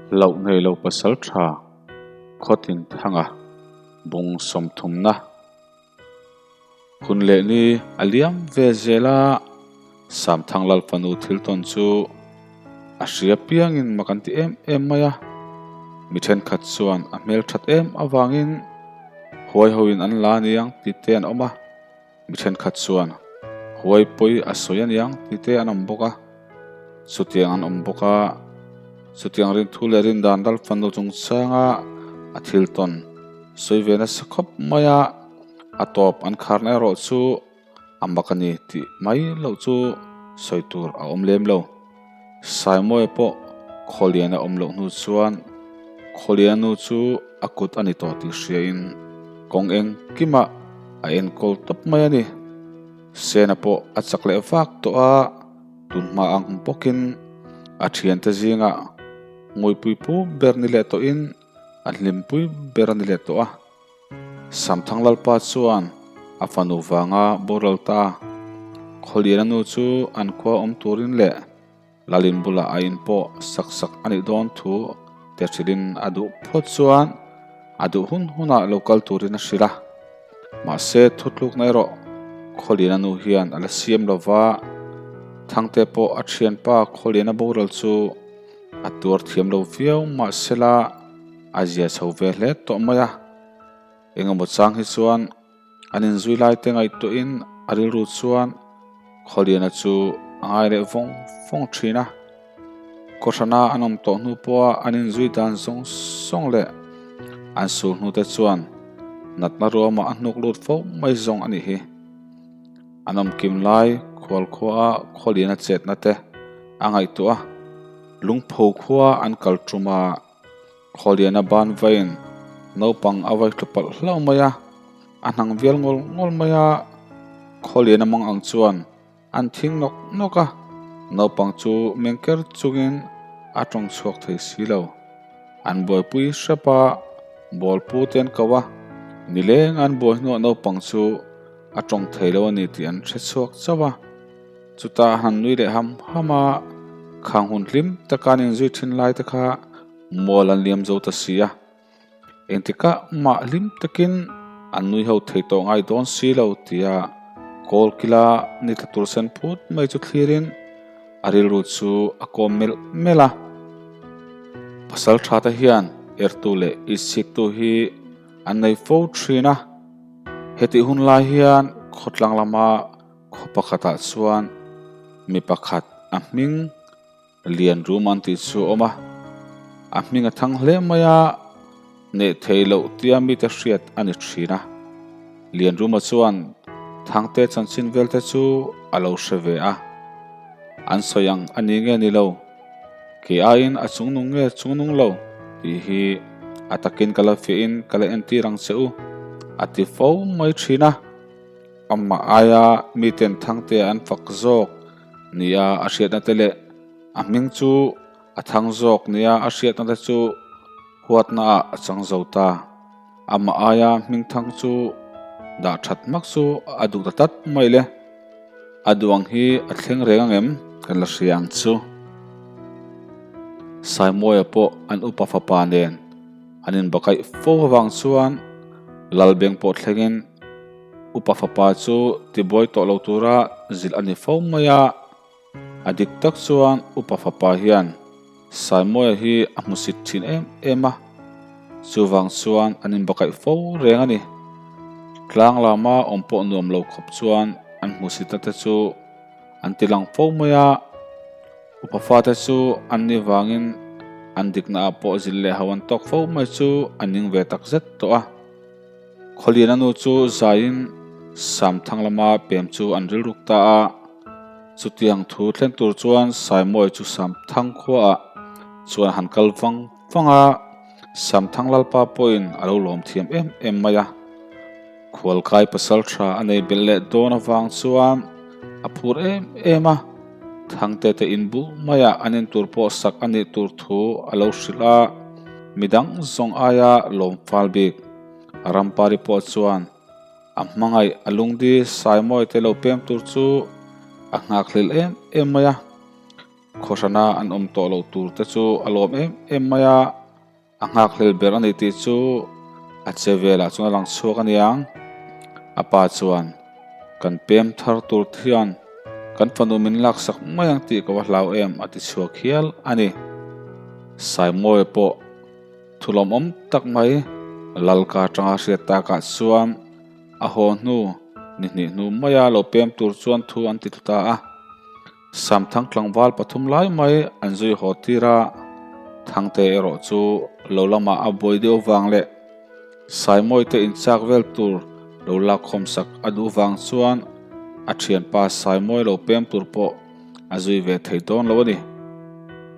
Hlauh nei lo pasal tha khawtin thanga bung sawmthumna hun leh ni a liam ve zel a, Samthang Lal fanu thil tawn chu a hria piangin mak an ti em em mai a, mi thenkhat chuan a hmel that em avangin huai hoin an la aniang tih te an awm a. Mi thenkhat chuan huai pawi a sawi aniang tih te an awm bawk a, chutiang an awm bawk a, chutiang rinthu leh rindan ral fanu chungchanga a thil tawn sawi ve nasa khawp mai a, a tawp an kharna erawh chu a mak a ni tih mai loh chu sawi tur a awm lem lo. Saimawia pawh Khawliana awm loh hnu chuan Khawliana nu chu a kut a ni tawh tih hriain kawng engkimah a enkawl tawp mai a ni. Sena pawh a chak leh vak tawh a, tunhma ang bawkin a thiante zingah ngawipui pu ber ni leh tawhin a hlimpui ber a ni leh tawh a. Samthang Lalpa chuan a fanu vanga boral ta Khawliana nu chu an khua awm turin leh Lalin bulah a in pawh sak sak a nih dawn thu te hrilhin a duh phawt chuan a duh hun hunah lo kal turin a hrilh a. Mahse thutlukna erawh Khawliana nu hian a la siam lo va, Thangte pawh a thianpa Khawliana boral chu a tuar thiam lo viau mahsela, A zia chho ve hle tawh mai a, engemaw chang hi chuan an inzui lai te ngaihtuahin a rilru chuan Khawliana chu a ngai leh vawng vawng thin a. Kawhrana an awm tawh hnu pawha an inzui dan zawng zawng leh an sur hnu te chuan natna ruamah a hnuk lut fo mai zawng a nih hi. An awm kim lai khual khua a Khawliana chetna te a ngaihtuah a, lungpho khua an kal tum a. Khawliana ban vain naupang a vai tlu palh hlauh mai a, a hnang vial ngawl ngawl mai a, Khawliana mang ang chuan an thing nawk nawk a, naupang chu mengker chungin a tawng chhuak thei si lo. An buaipui hrep a, ball pu te an ko a, nileng an buai hnuah naupang chu a tawng thei lo a ni tih an hre chhuak chauh a. Chutah han nui leh ham ham a, khang hun hlim taka an inzui thin lai te kha mual an liam zo ta si a. Engtikah mah hlim takin an nui ho thei tawh ngai dawn si lo tia kawl kila ni tla tur sen phut mai chu thlirin a rilru chu a kawm melh melh a. Pasal tha te hian ertu leh itsiktu hi an nei fo thin a, hetih hun lai hian khawtlang lama Khaw pakhatah chuan mi pakhat a hming lian rum an tih chu a awm a, a hming a thang hle mai a, neih theih loh tia mite hriat a ni thin a. Lian ruma chuan Thangte chanchin vel te chu a lo hre ve a, an sawi ang a ni nge ni lo, kei aiin a chungnung nge chungnung lo tih hi a takin ka la fiahin ka la entir ang che u a ti fo mai thin a. Amah aia miten Thangte an fak zawk nia a hriatna te leh a hming chu a thang zawk nia a hriatna te chu huatna ah a chang zo ta. Amah aia hming thang chu dah that hmak chu a duh ta tlat mai le. A duh ang hi a thleng reng ang em kan la hria ang chu. Saimawia pawh an upa fapa nen an inbakaih fo avang chuan Lalbeng pawh thlengin Upa fapa chu tibuai tawh lo tura zilh a ni fo mai a, a dik tak chuan upa fapa hian Saimawia hi a hmusit thin em em a, chuvang chuan an inbakaih fo reng a ni. Tlang lama awm pawh nuam lo khawp chuan an hmusitna te chu an ti lang fo mai a, upa fate chu an ni vangin an dikna ah pawh zilh leh ho an tawk fo mai chu a ning ve takzet tawh a. Khawliana nu chu zaiin Samthang lama pem chu an rilruk ta a, chutiang thu thlen tur chuan Saimawi chu Samthang khuaah chuan a han kal vang vang a, Samthang Lalpa pawhin a lo lawm thiam em em mai a. Khualkai pasal tha a nei belh leh dawn avang chuan a phur em em a, Thangte te in bul maiah an in tur pawh sak a nih tur thu a lo hrilh a, midang zawng aia lawm fal bik. Rampari pawh chuan a hmangaih a lungdi Saimawi te lo pem tur chu a nghak hlel em em mai a. Khawhrana an awm tawh loh tur te chu a lawm em em mai a, a nghakhlel ber a ni tih chu a che velah chuan a lang chhuak a niang. A pa chuan, Kan pem thar tur thian kan fanu min laksak mai ang tih ka va hlau em a ti chhuak hial a ni. Saimawia pawh thu lawmawm tak mai Lalka atanga hriat takah chuan a haw hnu ni hnih hnu maia lo pem tur chuan thu an ti thlu ta a. Samthang tlangval pathum lai mai an zui haw tir a, Thangte erawh chu lo lamah a buai deuh vang leh Saimawite inchak vel tur lo lakkhawm sak a duh vang chuan a thianpa Saimawi lo pem tur pawh a zui ve thei dawn lo a ni.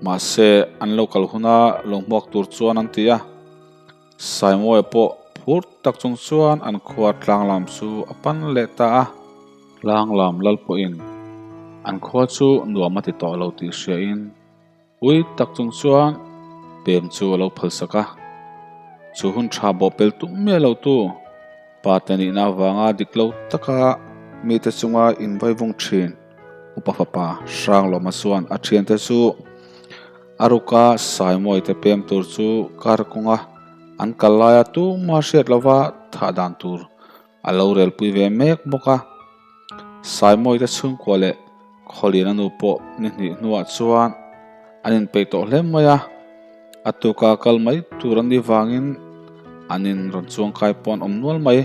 Mahse, an lo kal huna lo hmuak tur chuan an ti a. Saimawia pawh phur tak chung chuan an khua tlang lam chu a pan leh ta a. Tlang lam lal pawhin an khua chu nuam a ti tawh lo tih hriain ui tak chung chuan pem chu a lo phalsak a. Chu hun tha bawhpel tum miah lo tu pa te nihna avanga dik lo taka mite chunga invaivung thin upa fapa Hranglawma chuan a thiante chu A ruka Saimawi te pem tur chu kar kawnga an kal laia tuma hriat lova thah dan tur a lo relpui ve mek bawk a. Saimawi te chhungkua leh Khawliana nu pawh ni hnih hnuah chuan an inpeih tawh hle mai a, a tuka kal mai tur an nih vangin an in rawn chuang kai pawh an awm nual mai.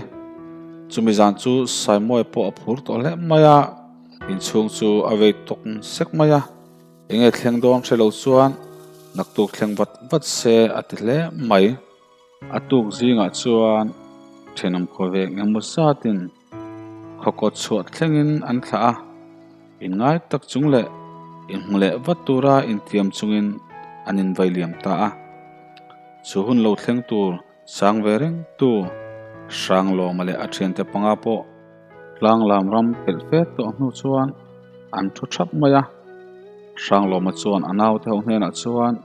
Chumi zan chu Saimawi pawh a phur tawh hle mai a, inchhung chu a vei tawk sek mai a. Enge thleng dawn hre lo chuan naktuk thleng vat vat se a ti hle mai. A tuk zingah chuan thenawm khawvek engemaw zatin khawkawt chhuah thlengin an thlah a, inngai tak chung leh inhmu leh vat tura intiam chungin an invai liam ta a. Chu hun lo thleng tur Chang ve reng tu Hranglawma leh a thiante panga pawh tlanglam ram pelh fe tawh hnu chuan an thu thap mai a. Hranglawma chuan a naute ho hnenah chuan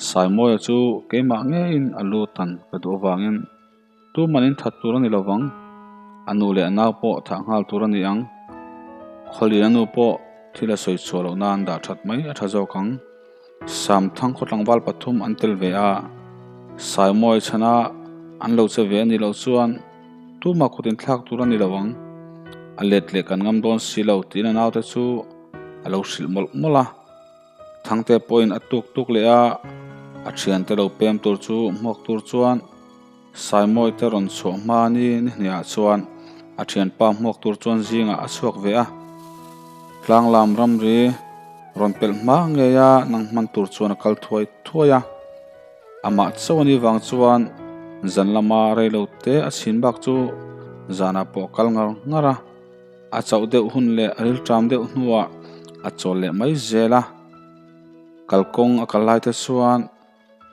Saimawia chu keimah ngeiin a lu tan ka duh avangin tuman in that tur a ni lovang, a nu leh a nau pawh thah nghal tur a ni ang, Khawlian a nu pawh thil a sawi chhuah loh nan dah that mai a tha zawk ang. Samthang khaw tlangval pathum an tel ve a, Saimawi chhana an lo che ve a nih loh chuan tumah kut inthlak tur a ni lo ang, a let leh kan ngam dawn si lo tiin a naute chu a lo hrilh mawlh mawlh a. Thangte pawhin a tuk tuk leh a, a thiante lo pem tur chu hmuak tur chuan Saimawi te rawn chhuah hma ni ni hniah chuan a thianpa hmuak tur chuan zingah a chhuak ve a. Tlanglam ramri rawn pelh hma ngei a nang hman tur chuan a kal thuai thuai a. Amah chauh a nih vang chuan zan lama reilo te a chhin bak chu zanah pawh a kal ngar ngar a. A chauh deuh hun leh a rilṭam deuh hnuah a chawl leh mai zel a. Kalkawng a kal lai te chuan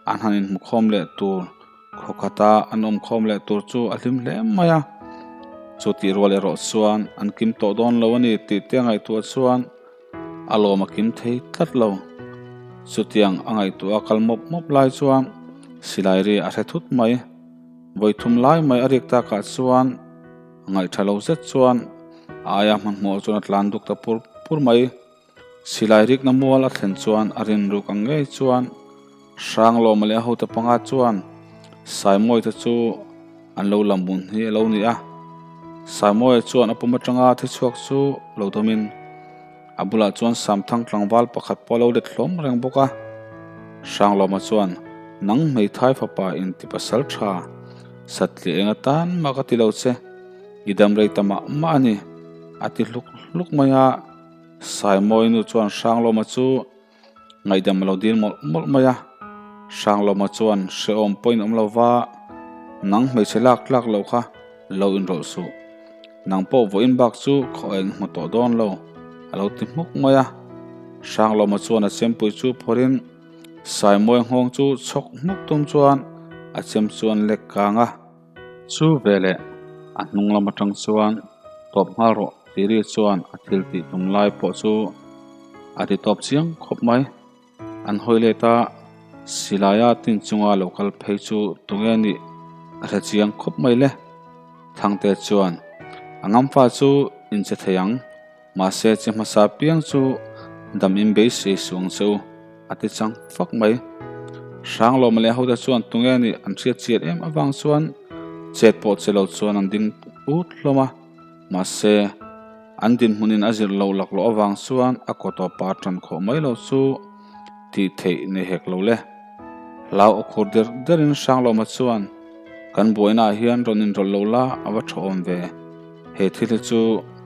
An han inhmukhawm leh tur khaw khata an awmkhawm leh tur chu a hlim hle mai a, chu tih rual erawh chuan an kim tawh dawn lo a ni tih te a ngaihtuah chuan a lawm a kim thei tlat lo. Chutiang a ngaihtuah a kal mawp mawp lai chuan silai ri a hre thut mai. Vawi thum lai mai a rik takah chuan a ngaihtha lo zet chuan a aia hmanhmawh chuan a tlan duk ta pur pur mai. Silai rikna mual a thlen chuan a rinruk ang ngei chuan Hranglawma leh a hote panga chuan Saimawite chu an lo lam hmun hi a lo ni a. Saimawia chuan a pum atanga thi chhuak chu lo dawmin a bulah chuan Samthang tlangval pakhat pawh a lo let hlawm reng bawk a. Hranglawma chuan, Nang hmeithai fapa inti pasal tha, satliah eng atan mah ka ti lo che, i dam rei ta mah mah a ni, a ti hluk hluk mai a. Saimawi nu chuan Hranglawma chu ngaihdam a lo dil mawlh mawlh mai a, Hranglawma chuan hrehawm pawhin awm lo va, Nang hmeichhe lak tlak loh kha lo inrawlh suh, nang pawh vawiin bak chu khaw eng hmu tawh dawn lo a lo ti hmuk mai a. Hranglawma chuan a chempui chu phawrhin Saimawi nghawng chu chhawk hmuk tum chuan a chem chu an lek kang a. Chu veleh a hnung lam atang chuan tawp nghal rawh tih ri chuan a thil tih tum lai pawh chu a ti tawp chiang khawp mai. An hawi let a, silaia tin chunga lo kal phei chu tunge nih a hre chiang khawp mai le. Thangte chuan a ngamfa chu inche thei ang, mahse che hmasa piang chu Dam in beisei suh ang che u, a ti chang fak mai. Hranglawma leh hote chuan tunge nih an hriat chian em avang chuan chet pawh che lo chuan an ding ut hlawm a. Mahse, an dinhmunin a zir lo laklawh avang chuan a kaw tawpa tan khawh mai lo chu tih theih nei hek lo le. Hlau aw khur der derin Hranglawma chuan, Kan buainaah hian rawn inrawlh lo la a va tha awm ve. He thil hi chu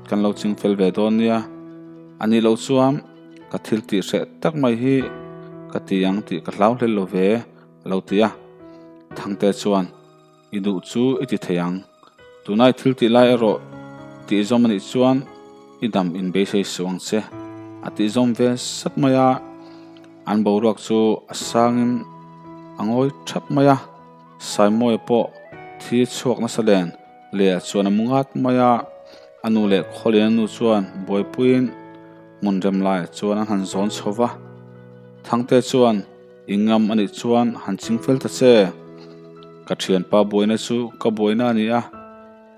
kan lo ching fel ve dawn nia. A nih loh chuan ka thil tih hreh tak mai hi ka ti ang tih ka hlau hlel lo ve, a lo ti a. Thangte chuan, I duh chu i ti thei ang. Tunai thil tih lai erawh tih zawm a nih chuan i dam in beisei suh ang che, a tih zawm ve sat mai a. An boruak chu a sangin a ngawi thap mai a. Saimawia pawh thi chhuak nasa len leh chuan a mu ngat mai a. A nu leh Khawliana nu chuan buaipuiin hmun rem laiah chuan an han zawn chho va. Thangte chuan I ngam a nih chuan han ching fel ta che. Ka thianpa buaina chu ka buaina a ni a,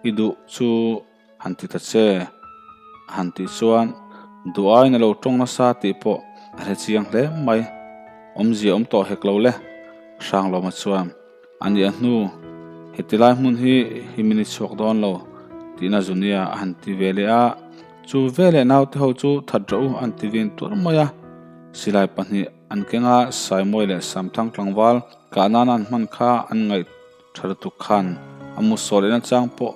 i duh chu han ti ta che. A han tih chuan duh aiin a lo tawng nasa tih pawh a hre chiang hle mai. Awmzia awm tawh hek lo le, Hranglawma chuan a nih a hnu. Heti lai hmun hi himin i chhuak dawn lo tihna zu nia a han ti ve leh a. Chu veleh naute ho chu that rawh u an ti vin tuar mai a. Silai pahnih. An kenga Saimawi leh Samthang tlangval kah nana an hman kha an ngaih tha lutuk khan a mu saw lehna chang pawh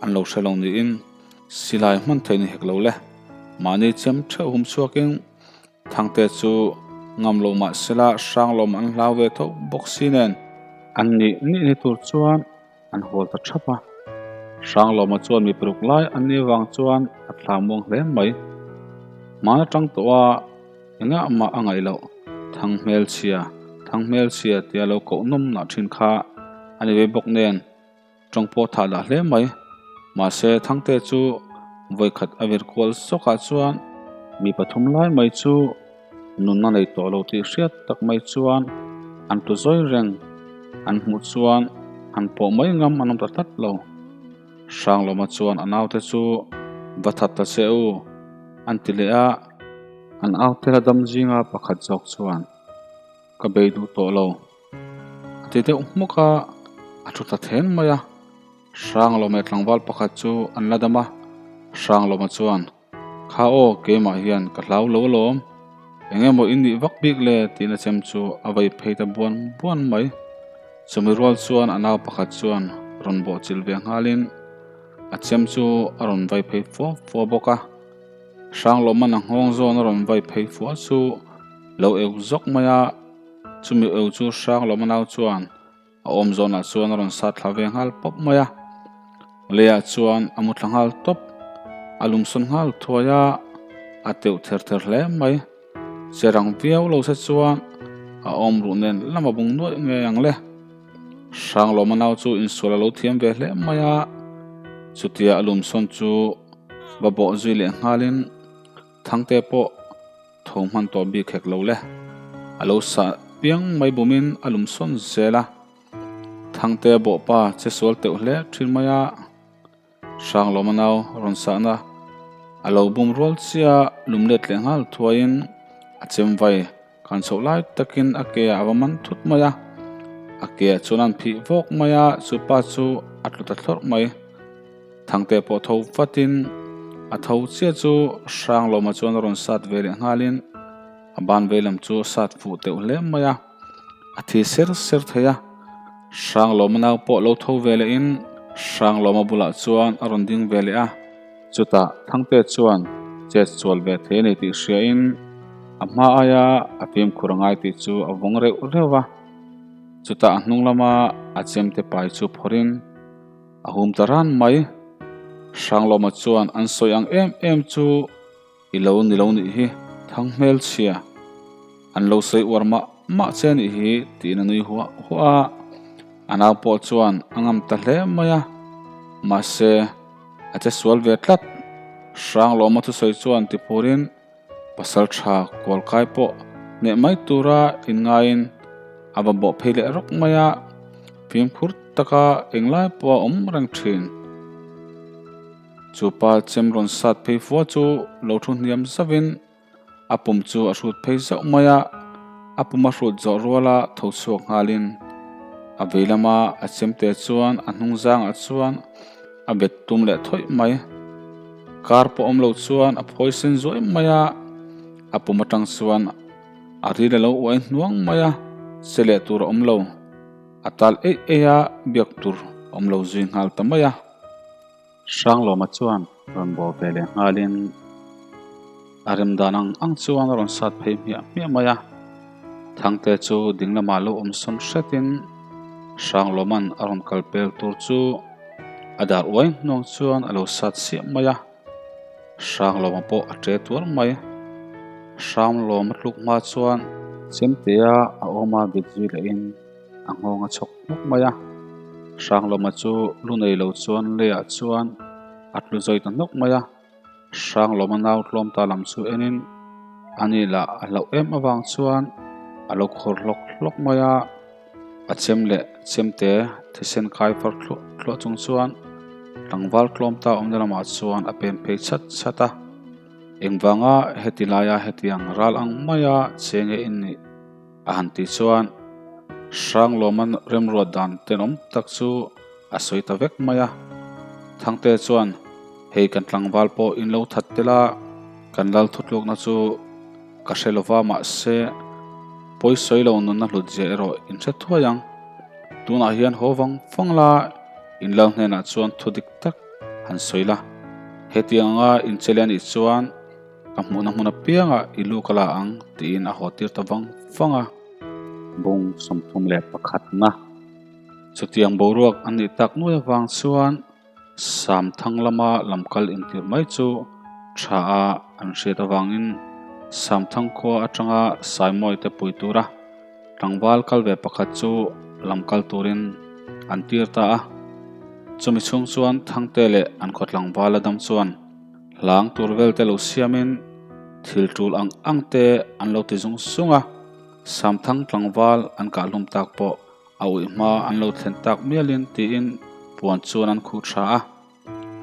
an lo hre lo niin silai hman theih ni hek lo le. Mahni chem theuh hum chhuakin Thangte chu ngam lo mah sela Hranglawm an hlau ve tho bawk si nen an nih nih ni tur chuan an hawl ta thap a. Hranglawma chuan mi paruk lai an nih avang chuan a thla muang hle mai. Hman atang tawh a engah mah a ngaih loh Thang hmelchhia, Thang hmelchhia tia lo koh nawm nah thin kha a ni ve bawk nen tawng pawh thah lah hle mai. Mahse Thangte chu vawikhat a vir kual sawkah chuan mi pathum lai mai chu Nunna nei tawh lo tih hriat tak mai chuan an tu zawi reng an hmuh chuan han pawh mai ngam an awm ta tlat lo. Hranglawma chuan a naute chu va that ta che u an ti leh a, an aute la dam zinga pakhat zawk chuan ka bei duh tawh lo a ti deuh hmuk a, a thu ta then mai a. Hranglawma leh tlangval pakhat chu an la dam a, Hranglawma chuan Kha aw, keimah hian ka hlau lo alawm. Eng emaw i nih vak bik le tiin a chem chu a vei phei ta buan buan mai. Chumi rual chuan a nau pakhat chuan rawn bawh chilh ve nghalin a chem chu a rawn vai phei fua fua bawk a. Hranglawman a nghawng zawn a rawn vai phei fua chu lo eu zawk mai a, chumi eu chu Hranglawma nau chuan A awm zawnah chuan a rawn sat thla ve nghal pawp mai a, leiah chuan a mu thla nghal tawp, a lumsawn nghal thuai a, a teuh ther ther hle mai. Che rang viau lo se chuan a awm ruh nen lam a bung nuaih ngei ang le. Hranglawma nau chu insual a lo thiam ve hle mai a, chutia a lumsawn chu va bawh zui leh nghalin Thangte pawh tho hman tawh bik hek lo le. A lo sah piang mai bumin a lum sawn zel a. Thangte bawhpa che sual teuh hle thin mai a. Hranglawma nau rawn sahna a lo bum rual chiah lum let leh nghal thuaiin a chem vai kan chhoh lai takin a ke ah a va man thut mai a. A ke ah chuan an phih vawk mai a, chu pa chu a tlu ta thlawrh mai. Thangte pawh tho vatin a tho chiah chu Hranglawma chuan a rawn sat ve leh nghalin a ban vei lam chu a sat fuh teuh hle mai a, a thi ser ser thei a. Hranglawma nau pawh lo tho ve lehin Hranglawma bulah chuan a rawn ding ve leh a. Chutah Thangte chuan chet sual ve thei a ni tih hriain a hma aia a fimkhur a ngai tih chu a vawng reuh reuh a. Chutah a hnung lama a chemte pai chu phawrhin A hum ta ran mai. Hranglawma chuan an sawi ang em em chu i lo ni lo nih hi, thang hmelchhia. An lo sawi uar mah mah che nih hi tiin a nui huah huah a. A nau pawh chuan a ngam ta hle mai a. Mahse, a che sual ve tlat. Hranglawma thusawi chuan ti phurin Pasal tha kual kai pawh hneh mai tura inngaiin a va bawh phei leh rawk mai a, fimkhur taka englai pawh a awm reng thin. Chu pa chem rawn sat phei fua chu lo thu hniam zauhin A pum chu a hrut phei zauh mai a, a pum a hrut zawh ruala tho chhuak nghalin a vei lama a chemte chuan a hnung zangah chuan a bet tum leh thawih mai. Kar pawh awm lo chuan a phawi sen zuai mai a, a pum atang chuan a ril a lo uai hnuang mai a, che leh tur a awm lo. A tal eih eih a, biak tur a awm lo zui nghal ta mai a. Hranglawma chuan rawn bawh ve leh nghalin a rem dan ang ang chuan a rawn sat phei hmiah hmiah mai a. Thangte chu ding lamah lo awm sawn hretin Hranglawma'n a rawn kal pel tur chu a dar uai hnuang chuan a lo sat siah mai a. Hranglawma pawh a ṭe tuar mai. Hranglawma tluk hma chuan Chemtea a awma vit zui lehin a nghawng a chhawk hmuk mai a. Hranglawma chu lu nei lo chuan leiah chuan a tlu zawi ta hnawk mai a. Hranglawma nau tlawm ta lam chu enin ani lah a hlauh em avang chuan a lo khawr hlawk hlawk mai a. A chem leh chemte thisen kai far thluah thluah chung chuan tlangval tlawm ta awmna lamah chuan a pen phei chat chat a. Engvanga heti laia hetiang ral ang maia cheng e in nih? A han tih chuan Hranglawma remruat dan tenawm tak chu a sawi ta vek mai a. Thangte chuan hei kan tlangval pawh in lo that tel a, kan lal thutlukna chu ka hre lova mahse pawi sawi lo nunna hlut zia erawh in hre thuai ang. Tunah hian haw vang vang la in lal hnenah chuan thu dik tak han sawi la. Hetiang anga in che leh a nih chuan Ka hmuhna hmun apiangah i lu ka la ang tiin a haw tir ta vang vang a. Bung 31 na chutiang boruak an nih tak nuai avang chuan Samthang lama lamkal intirh mai chu tha a an hriat avangin Samthang khua atanga Saimawi te pui tura tlangval kal ve pakhat chu lamkal turin an tir ta a. Chumi chhung chuan Thangte leh an khaw tlangval a dam chuan Hlang tur vel te lo siamin thil tul ang ang te an lo ti zung zung a, Samthang tlangval an kah hlum tak pawh a uih hma an lo thlen tak mialin tiin puan chuan an khuh tha a.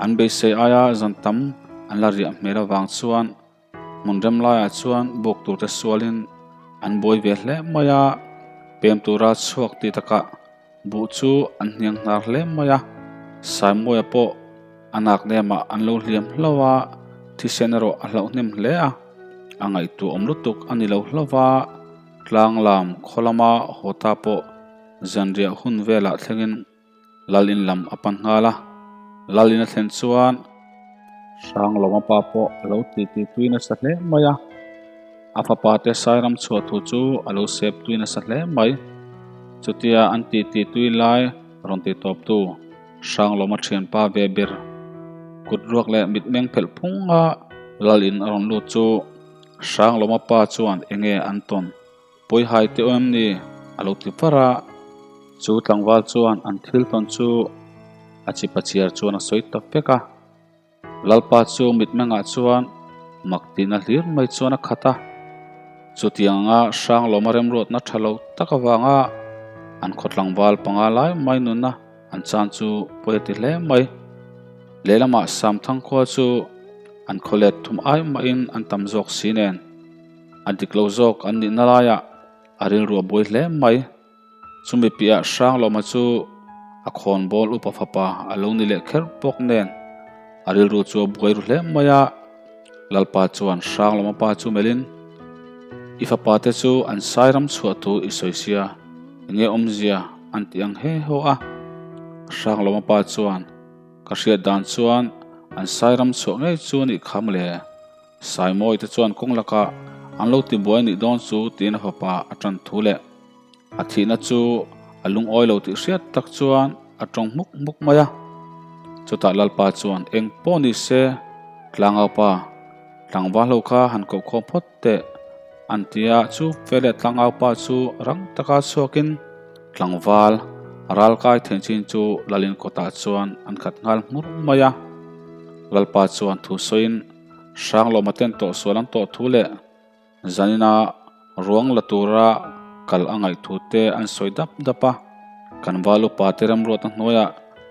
An beisei aia zan tam an la riah hmel avang chuan hmun rem laiah chuan buk tur te sualin an buai ve hle mai a, pem tura chhuak ti takah Buh chu an hniang hnar hle mai a, Saimawia pawh a nak nemah an lo hliam hlauh a, thisen erawh a hlauh hnem hle a, a ngaihtuah awm lutuk a ni lo hlauh a, tlang lam khaw lama haw ta pawh zanriah hun velah thlengin Lal in lam a pan nghal a, Lal in a thlen chuan Hranglawma pa pawh a lo titi tui nasa hle mai a. A fapa te Sairam chhuah thu chu a lo sep tui nasa hle mai. Chutia an titi tui lai rawn ti tawptu Hranglawma thianpa ve ber kut ruak leh mitmeng phelh phunga lal in a rawn lut chu Hranglawma pa chuan enge an tawn pawihai teh awm ni a lo ti var a. Chu tlangval chuan an thil tawn chu a chipa chiar chuan a sawi ta vek a. Lalpa chu mitmengah chuan mak tihna hlir mai chuan a khat a. Chutiang anga Hranglawma remruatna tha lo tak avanga an khaw tlangval panga lai mai nunna an chan chu pawi a ti hle mai. Lehlamah Samthang khua chu an khaw let thum ai mahin an tam zawk si nen a dik lo zawk an nihna laiah a rilru a buai hle mai. Chumi piah Hranglawma chu a khawnbawl upa fapa a lo ni leh kher bawk nen a rilru chu a buai ru hle mai a. Lalpa chuan Hranglawma pa chu melhin, I fapa te chu an sai ram chhuah thu i sawi sia, enge awmzia an ti ang he haw a. Hranglawma pa chuan, Ka hriat dan chuan an sai ram chhuah ngei chu a nih kha mawle. Saimawi te chuan kawng lakah an lo tibuai nih dawn chu tiin a fapa a tan thu leh a thihna chu a lungawi lo tih hriat tak chuan a tawng hmuk hmuk mai a. Chutah Lalpa chuan eng pawh ni se Tlangaupa, tlangval ho kha han koh khawm phawt teh an ti a, chu veleh Tlangaupa chu rang taka chhuakin tlangval ralkai theih chin chu Lalin kawtah chuan an khat nghal hmur mai a. Lalpa chuan thu sawiin Hranglawma ten tawhsual an tawh thu leh Zanina ruang la tura kal a ngaih thu te an sawi dap dap a, kan val upa te remruatna hnuaiah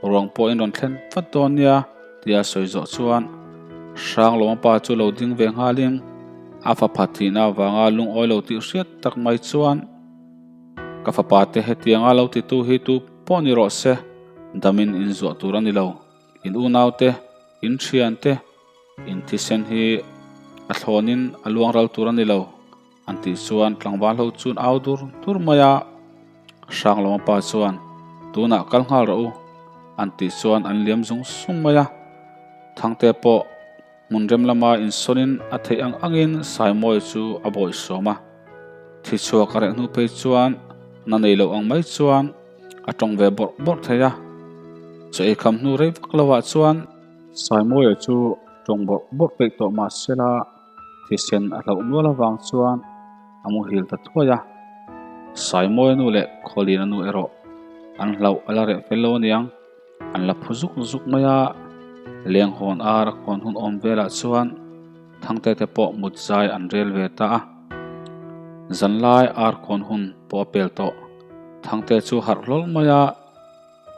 ruang pawh in rawn thlen vat dawn nia tia sawi zawh chuan Hranglawma pa chu lo ding ve nghalin. A fapa thihna avanga lungawi lo tih hriat tak mai chuan, Ka fapa te hetianga lo titu hi tu pawh ni rawh se, damin inzuah tur a ni lo. In unaute, in thiante, in thisen hi a thlawnin a luang ral tur a ni lo, an tih chuan tlangval ho chuan au dur dur mai a. Hranglawma pa chuan, Tunah kal nghal rawh u, an tih chuan an liam zung zung mai a. Thangte pawh hmun rem lama insawnin a theih ang angin Saimawi chu a bawih sawm a. Thi chhuak a reh hnu phei chuan na nei loh ang mai chuan a tawng ve bawrh bawrh thei a. Chaw ei kham hnu rei vak lovah chuan Saimawia chu tawng bawrh bawrh peih tawh mah sela thisen a hlauh nual avang chuan a muhil ta thuai a. Saimawia nu leh Khawlina nu erawh an hlauh a la reh fel lo aniang. An la phu zuk zuk mai a, lenghawn ar a khawn hun awm velah chuan Thangte te pawh mut zai an rel ve ta a. Zanlai ar khawn hun pawh a pel tawh. Thangte chu harh hlawl mai a,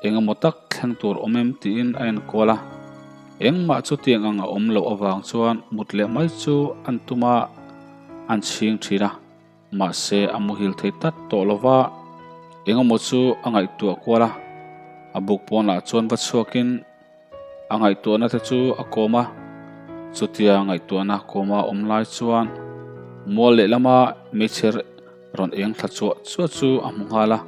eng emaw tak thleng tur awm em tiin a enkual a. Engmah chutiang ang a awm loh avang chuan mut leh mai chu an tum a, an chhing thin a. Mahse, a muhil thei tlat tawh lo va, engemaw chu a ngaihtuah kual a. A buk pawnah chuan va chhuakin a ngaihtuahna te chu a kawm a. Chutia ngaihtuahna kawma awm lai chuan mual lehlama meichher rawn eng thla chuah chuah chu a hmu nghal a.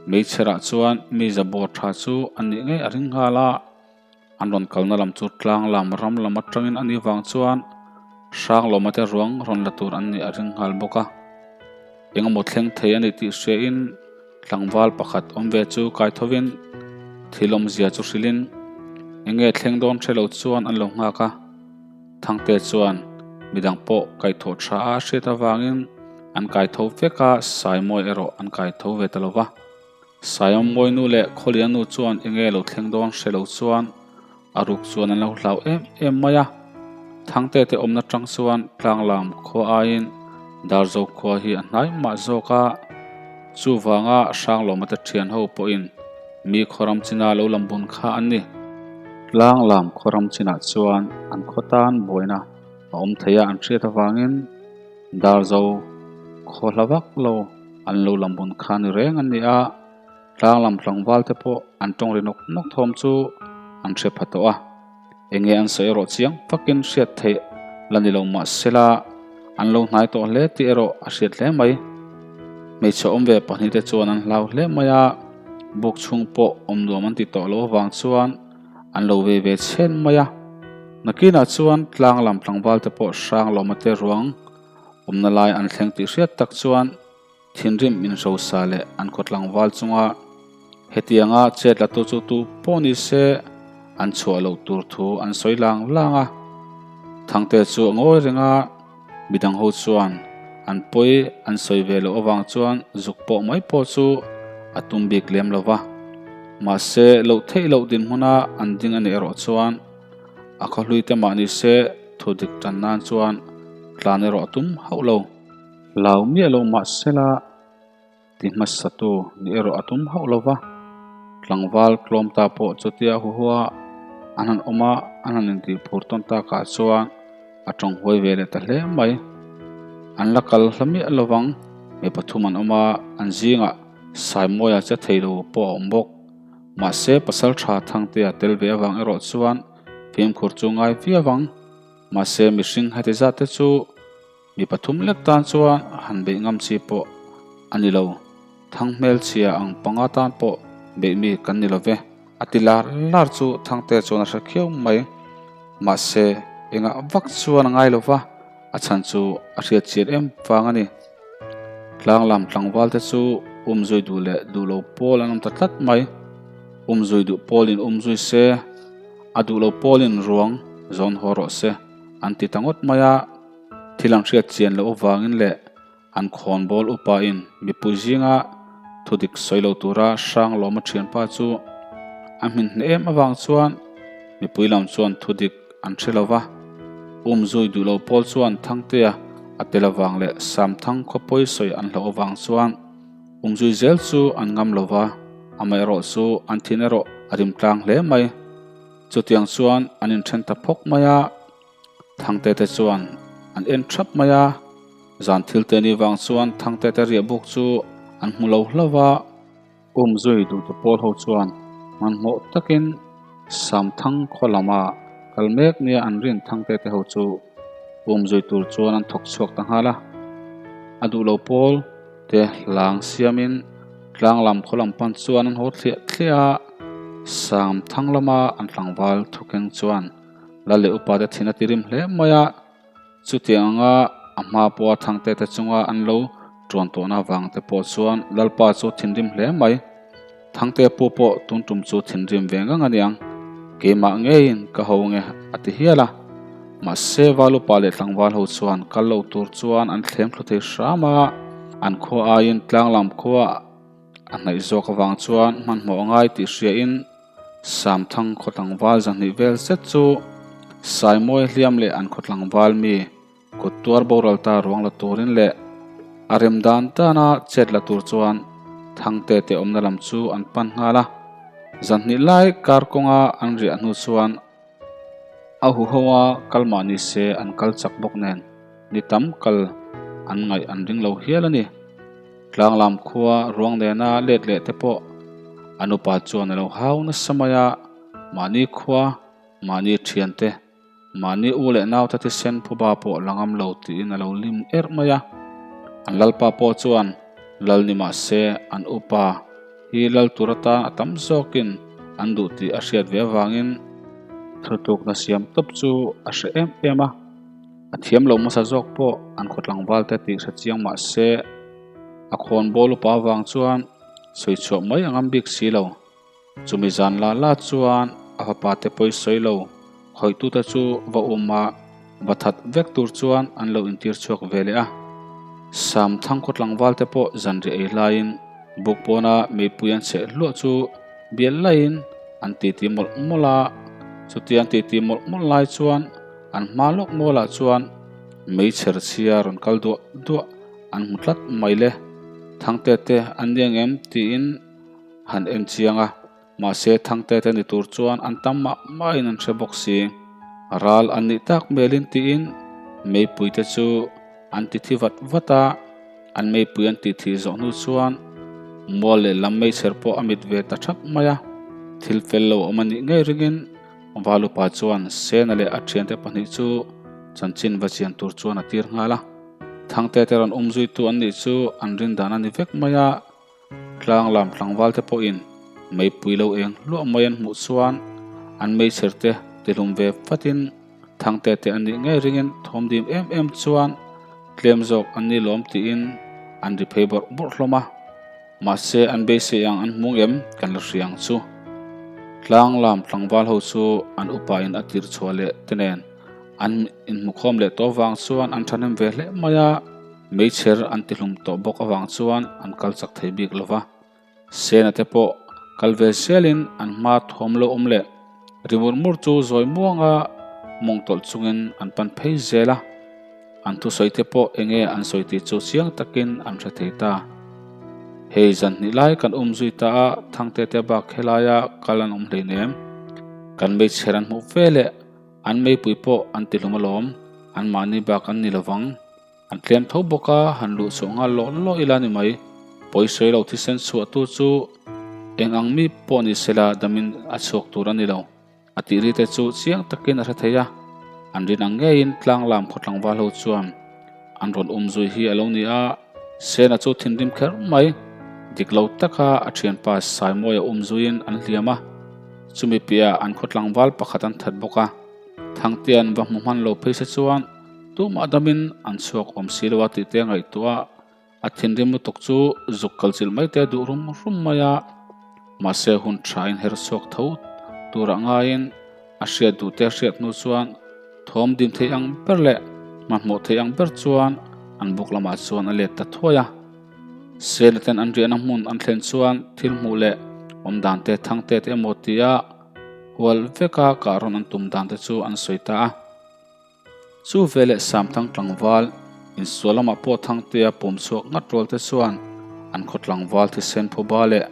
Meichherah chuan mi zabawr tha chu a nih ngei a ring nghal a. An rawn kalna lam chu tlang lam ram lam atangin a nih vang chuan Hranglawma te ruang rawn la tur an nih a ring nghal bawk a. Engemaw thleng thei a nih tih hriain tlangval pakhat awm ve chu kai thovin thil awmzia chu hrilhin enge thleng dawn hre lo chuan an lo nghak a. Thangte chuan midang pawh kaihthawh tha a hriat avangin an kaitho vek a, Saimawi erawh an kaitho ve ta lo va. Saiawm Mawinu leh Khawlianu chuan enge lo thleng dawn hre lo chuan a ruk chuan an lo hlau em em mai a. Thangte te awmna tang chuan tlanglam khua aiin Darzo khua hi a hnai mah zawk a. Chuvanga Hranglawma te thian ho pawhin mi khawram china lo lam bun kha an ni. Tlanglam khawram chinah chuan an khaw tan buaina a awm thei a an hriat avangin Darzo khaw hla vak lo An lo lam bun kha ni reng an ni a, tlang lam tlangval te pawh an tawng ri nawk nawk thawm chu an hre pha tawh a. Enge an sawi erawh chiang fakin hriat theih la ni lo mah sela an lo hnai tawh hle tih erawh a hriat hle mai. Hmeichhe awm ve pahnih te chuan an hlau hle mai a, buk chhung pawh awm nuam an ti tawh loh avang chuan an lo vei ve chhen mai a. Nakinah chuan tlang lam tlangval te pawh hrang lawma te ruang Awmna lai an thleng tih hriat tak chuan thinrim min hrosa leh an khaw tlangval chunga hetianga chet la tu chu tu pawh ni se an chhuah loh tur thu an sawi lang lang a. Thangte chu a ngawi reng a, midang ho chuan an pawi an sawi ve loh avang chuan zuk pawh mai pawh chu a tum bik lem lo va. Mahse loh theih loh dinhmuna an ding a nih erawh chuan A khawhlui te mah ni se thu dik tan nan chuan tlan erawh a tum hauh lo. Hlau miah lo mah sela ti hmasatu ni erawh a tum hauh lo va. Tlangval tlawm ta pawh chutia huhua an han awm a, an han intih phur tawn takah chuan a tawng huai ve leh ta hle mai. An la kal hla miah lo vang, mi pathum an awm a, an zingah Saimawia che thei lo pawh a awm bawk. Mahse, pasal tha Thangtea tel ve avang erawh chuan fimkhur chu ngai viau ang. Mahse, mihring heti zat te chu mi pathum lek tan chuan han beih ngam chi pawh a ni lo. Thang hmelchhia ang panga tan pawh beih mi kan ni lo ve. A ti lar lar chu Thangtea chuan a hre khiau mai. Mahse, engah vak chuan a ngai lo va, a chhan chu a hriat chian em vang a ni. Tlanglam tlangval te chu umzui duh leh duh lo pawl an awm ta tlat mai. Umzui duh pawlin umzui se, a duh lo pawlin ruang zawn haw rawh se an ti ta ngawt mai a. Thil an hriat chian loh avangin leh an khawnbawl upain mipui zinga thudik sawi lo tura Hranglawma thianpa chu a hmin hneh em avang chuan mipui lam chuan thudik an hre lo va, umzui duh lo pawl chuan Thangtea a tel avang leh Samthang khawpawi sawi an hlauh avang chuan umzui zel chu an ngam lo va, amaherawh chu an thin erawh a rim tlang hle mai. Chutiang chuan an inthen ta phawk mai a, Thangte te chuan. an en thap mai a. Zan thil te ni vang chuan Thangte te riah buk chu an hmu lo hlauh a. Um zui duhtu pawl ho chuan hmanhmawh takin Samthang khaw lama kal mek nia an rin Thangte te ho chu um zui tur chuan an thawk chhuak ta nghal a. A duh lo pawl te hlang siamin tlang lam khaw lam pan chuan an haw thliah thliah a. Samthang lama an tlangval thukeng chuan Lal leh upa te thin a ti rim hle mai a. Chutiang anga a hma pawha Thangte te chunga an lo tuan tawhna vang te pawh chuan Lalpa chu thinrim hle mai. Thangte pu pawh tun tum chu thinrim ve ngang a niang. Keimah ngeiin ka ho nge a ti hial a. Mahse Valupa leh tlangval ho chuan kal lo tur chuan an thlem thlu thei hram a, an khua aiin tlanglam khua a hnaih zawk avang chuan hmanhmawh a ngai tih hriain Samthang khaw tlangval zahnih vel zet chu Saimawi hliam leh an khaw tlangval mi kut tuar boral ta ruang la turin leh a rem dan dana chet la tur chuan Thangte te awmna lam chu an pan nghal a. Zahnih lai kar kawnga an riah hnu chuan A huho a kal mah ni se an kal chak bawk nen ni tam kal an ngaih an ring lo hial a ni. Tlanglam khua ruang nena let leh te pawh an upa chuan a lo hau nasa mai a, mahni khua, mahni thian te, mahni u leh naute thisen phuba pawh la ngam lo tiin a lo lim erh mai a. An lalpa pawh chuan lal ni mah se an upa hi lal tur atan a tam zawkin an duh tih a hriat ve avangin thutlukna siam tawp chu a hre em em a, a thiam lo hmasa zawk pawh an khaw tlangval te tih hre chiang mah se a khawn bawl upa avang chuan sawi chhuah mai a ngam bik si lo. Chumi zan la la chuan a fapa te pawi sawi lo khawih tute chu va um a, va that vek tur chuan an lo intir chhuak ve leh a. Sam thangkhaw tlangval te pawh zanriah ei laiin buk pawna meipui an cheh hluah chu bial laiin an titi mawlh mawlh a. Chutia an titi mawlh mawlh lai chuan an hma lawk mualah chuan meichher chhia rawn kal duah duah an hmu tlat mai le. Thangte te an ni ang em tiin han en chiang a. Mahse, Thangte te ni tur chuan an tam mah mahin an hre bawk si. Ral an nih tak melin tiin meipui te chu an ti thi vat vat a, an meipui an tih thih zawh hnu chuan mual leh lam meichher pawh a mit ve ta thap mai a. Thil fel lo awm a nih ngei ringin Valupa chuan Sena leh a thiante pahnih chu chanchin va chian tur chuan a tir nghal a. Thangte te rawn umzuitu an nih chu an rin dan a ni vek mai a. Tlang lam tlangval te pawhin meipui lo eng hluah mai an hmuh chuan an meichher te tihlum ve fatin Thangte te an nih ngei ringin thawm dim em em chuan tlem zawk an ni lawm tiin an ri phei bawrh bawrh hlawm a. Mahse an beisei ang an hmu ngem kan la hria ang chu. Tlang lam tlangval ho chu an upa in a tir chhuah leh te nen an inhmukhawm leh tawh vang chuan an thahnem ve hle mai a. Meichher an tihlum tawh bawk avang chuan an kal chak thei bik lo va, Sena te pawh kal ve zelin an hma thawm lo awm leh ri mur mur chu zawi muanga mawng tawlh chungin an pan phei zel a, an thusawi te pawh enge an sawi tih chu chiang takin an hre thei ta. Hei zan hnih lai kan um zui ta a, Thangte te bak helaia kal an awm hleinem. Kan meichher an hmuh ve leh an meipui pawh an tihlum alawm, anmahni bak an ni lovang. An tlem tho bawk a, han luh chhuah nghal lawh lawh ila ni mai. Pawi sawi lo thisen chhuahtu chu eng ang mi pawh ni sela damin a chhuak tur a ni lo. A tih ri te chu chiang takin a hre thei a, an rin ang ngeiin tlang lam khaw tlangval ho chuan an rawn um zui hi a lo ni a, Sena chu thinrim kher mai. Dik lo taka a thianpa Saimawia um zuiin an hliam a, chumi piahah an khaw tlangval pakhat an that bawk a, Thangtea'n va hmu hman lo phei se chuan Tumah damin an chhuak awm si lo a tih te ngaihtuah a, a thinrim lutuk chu zuk kal chilh mai te duh rum rum mai a. Mahse hun tha in her chhuak tho turah ngaiin a hriat duh te hriat hnu chuan thawm dim thei ang ber leh hmanhmawh thei ang ber chuan an buk lamah chuan a let ta thuai a. Sela ten an riahna hmun an thlen chuan thil hmuh leh awm dan te thang tet emaw tia hual veka kah rawn an tum dan te chu an sawi ta a. Chu veleh Samthang tlangval insual lamah pawh Thangtea pawm chhuak ngat rual te chuan an khaw tlangval thisen phuba leh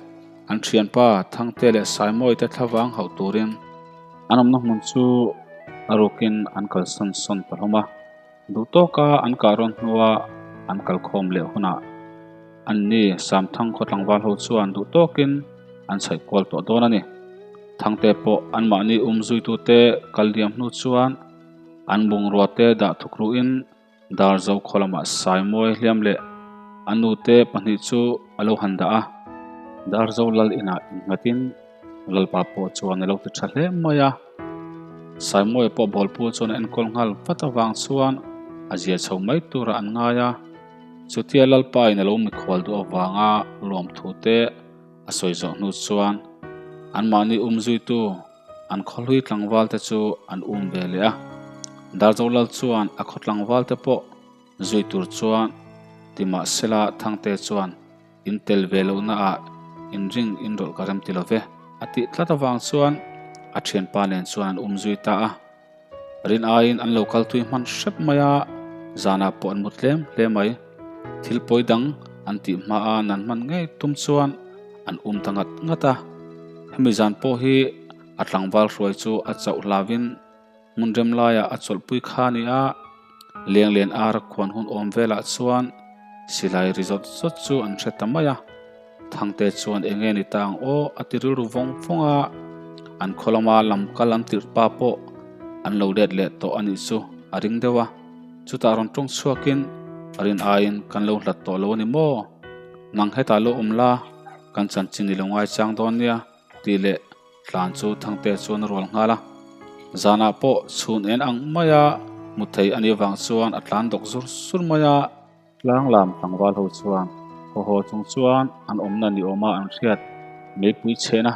an thianpa Thangtea leh Saimawi te thlavang hauh turin an awmna hmun chu a rukin an kalsan sawn ta hlawm a. Duh tawka an kah rawn hnua an kalkhawm leh hunah anni Samthang khaw tlangval ho chuan duh tawkin an chhaih kual tawh dawn a ni. Thangte pawh anmahni um zuitute kal liam hnu chuan an bungrua te dah thuk ruhin Darzo khaw lamah Saimawi hliam leh a nute pahnih chu a lo han dah a. Darzo lal inah innghatin Lalpa pawh chuan a lo ti tha hle mai a. Saimawi pawh bawlpu chuan a enkawl nghal vat avang chuan a zia chho mai turah an ngai a. Chutia Lalpa in a lo mikhual duh avanga lawmthu te a sawi zawh hnu chuan anmahni umzuitu An khawhlui tlangval te chu an um ve leh a, Darzo Lal chuan a khaw tlangval te pawh zui tur chuan ti mahsela Thangte chuan in tel ve lohna ah in ring in rawlh ka rem ti lo ve a tih tlat avang chuan a thianpa nen chuan an um zui ta a. Rin aiin an lo kal tui hman hrep mai a, zanah pawh an mu tlem hle mai. Thil pawi dang an tih hmaa nan hman ngei tum chuan an um ta ngat ngat a. Hemi zan pawh hi a tlangval hruai chu a chauh hlauvin hmun rem laiah a chawlhpui kha a ni a, Lenglen ar khuan hun awm velah chuan silai ri zawt zawt chu an hre ta mai a. Thangte chuan eng nge ni ta ang aw a ti rilru vawng vawng a, an khaw lama lam kal an tirh pa pawh an lo let leh tawh a nih chu a ring deuh a, chutah rawn tawng chhuakin a rin aiin kan lo hlat tawh lo a ni maw? Nang hetah lo awm la, kan chanchin i lo ngaichang dawn nia tih leh tlan chu Thangte chuan a rual nghal a, zanah pawh chhun en ang maia hmu thei a nih vang chuan a tlan dawk zur zur mai a. Tlang lam tlangval ho chuan haw haw chung chuan an awmna ni awma an hriat meipui chhehna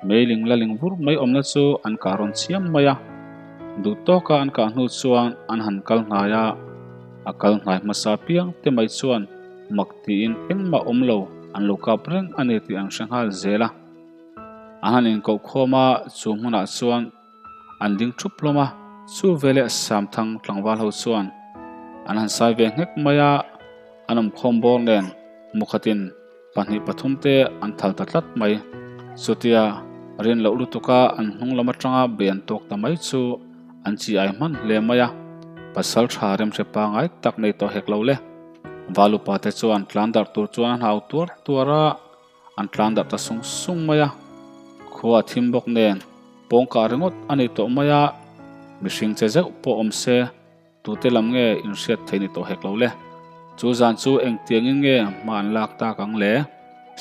meiling la ling vur mai awmna chu an kah rawn chiam mai a. Duh tawka an kah hnu chuan an han kal hnai a, a kal hnai hmasa piang te mai chuan mak tiin engmah awm lo an lo kap reng a ni tih an hre nghal zel a. An han inkoh khawm a, chu hmunah chuan An ding thup hlawm a, chu veleh Samthang tlangval ho chuan an han sai ve nghek mai a, an awmkhawm bawr nen mukhatin pahnih pathum te an thal ta tlat mai. Chutia rin loh lutuka an hnung lam atanga bei an tawk ta mai chu an chi ai hman hle mai a, pasal tha remhre pangai tak nei tawh hek lo le. Valupa te chuan tlan darh tur chuan an hau tuar tuar a. An tlan darh ta sung sung mai a, khua a thim bawk nen pawngkah ringawt a ni tawh mai a, mihring che zeuh pawh awm se tute lam nge inhriat thei ni tawh hek lo le. Chu zan chu engtiangin nge hma an lak tak ang le?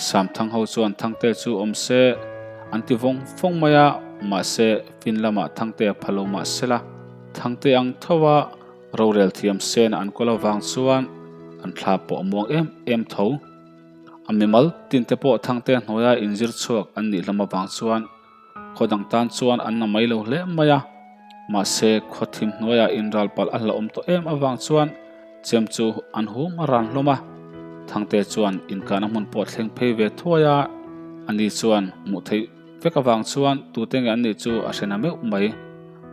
Samthang ho chuan Thangte chu awm se an ti vawng vawng mai a, mahse fin lamah Thangte a pha lo mah sela, Thangte ang tho a rorel thiam sen an kawl avang chuan an thla pawh a muang em em tho. A mimal tinte pawh Thangte hnuaia inzir chhuak an nih hlawm avang chuan khaw dang tan chuan an na mai lo hle mai a. Mahse, khaw thim hnuaia inral palh a hlauhawm tawh em avang chuan chem chu an hum a ran hlawm a. Thangte chuan inkahna hmun pawh thleng phei ve thuai a, ani chuan hmuh theih vek avang chuan tute nge an nih chu a hre na meuh mai.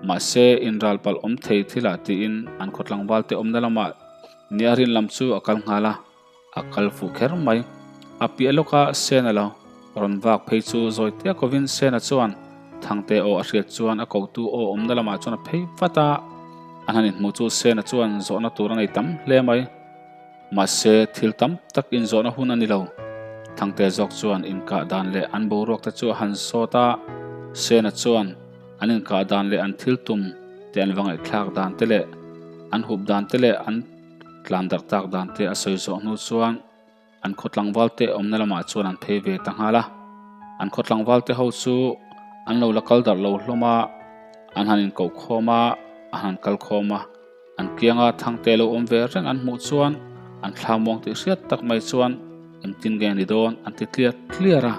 Mahse, inral palh awm thei thilah tiin an khaw tlangvalte awmna lamah ni a rin lam chu a kal nghal a. A kal fuh kher mai. A piah lawka Sena lo rawn vak phei chu zawi tia kovin Sena chuan Thangte aw a hriat chuan a kotu aw awmna lamah chuan a phei vat a. An han inhmuh chu Sena chuan zawhna tur a nei tam hle mai. Mahse thil tam tak inzawhna hun a ni lo. Thangte zawk chuan inkah dan leh an boruak te chu a han sawt a. Sena chuan an inkah dan leh an thil tum te an va ngaihthlak dan te leh an hup dan te leh an Tlan darh tak dan te a sawi zawh hnu chuan an khaw tlangval te awmna lamah chuan an phei ve ta nghal a. An khaw tlangval te ho chu an lo la kal darh lo hlawm a, an han inkoh khawm a, an han kal khawm a. An kianga thangte lo awm ve reng an hmuh chuan an thla muang tih hriat tak mai chuan engtin nge ni dawn an ti tliar tliar a.